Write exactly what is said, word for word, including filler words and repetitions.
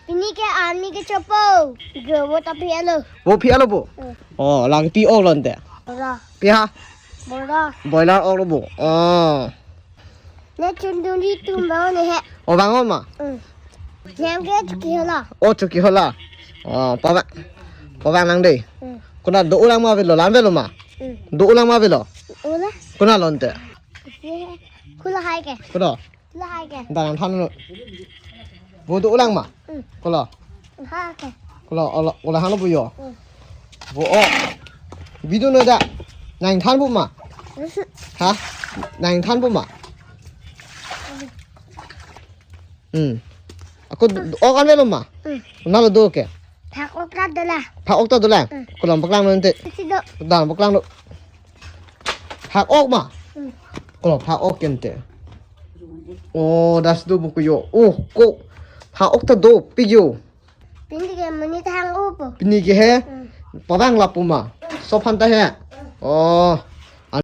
Pini ke arni kechopo. Ge vo ta pi-alo. Vo pi-alo bo? Hmm. Oh, lake pi-ok lo ante. Bora. Pi ha? Bora. Boiler ok lo bo. Oh. Ne chunduri tum ba ne he. Oh, vang-o ma? Hmm. Nang ke chuki hala. Oh, chuki hala. Oh, pavang. Pavang nang dei. Hmm. Konat do-olang ma avelo, la-an avelo ma? Hmm. Do-olang ma avelo? Ola. Konat lo ante? Ye. Khula hai ke. Kono? Khula hai ke. Anta nangthanlo. Vo do-olang ma? Hmm. Kolo. Ha ke. Kolo, ola, ola hanglo bo yo. Hmm. Vo o. Video no da. Nangthan bo ma? Hmm. Ha? Nangthan bo ma? Hmm. Ako do-, ok-an avelo ma? Hmm. Konat lo do ke? Phak-ok ta dolang. Phak-ok ta dolang? Hmm. Kolam paklang lo ante. Si do. Dam paklang lo. Phak-ok ma? Hmm. Kolo phak-ok ke ante. Oh, das do buku yo. Oh, ko phak-ok ta do, pi yo. Pini ke monit hang-o po. Pini ke he? Hmm. Pavang lapu ma? Sophan ta he? Oh.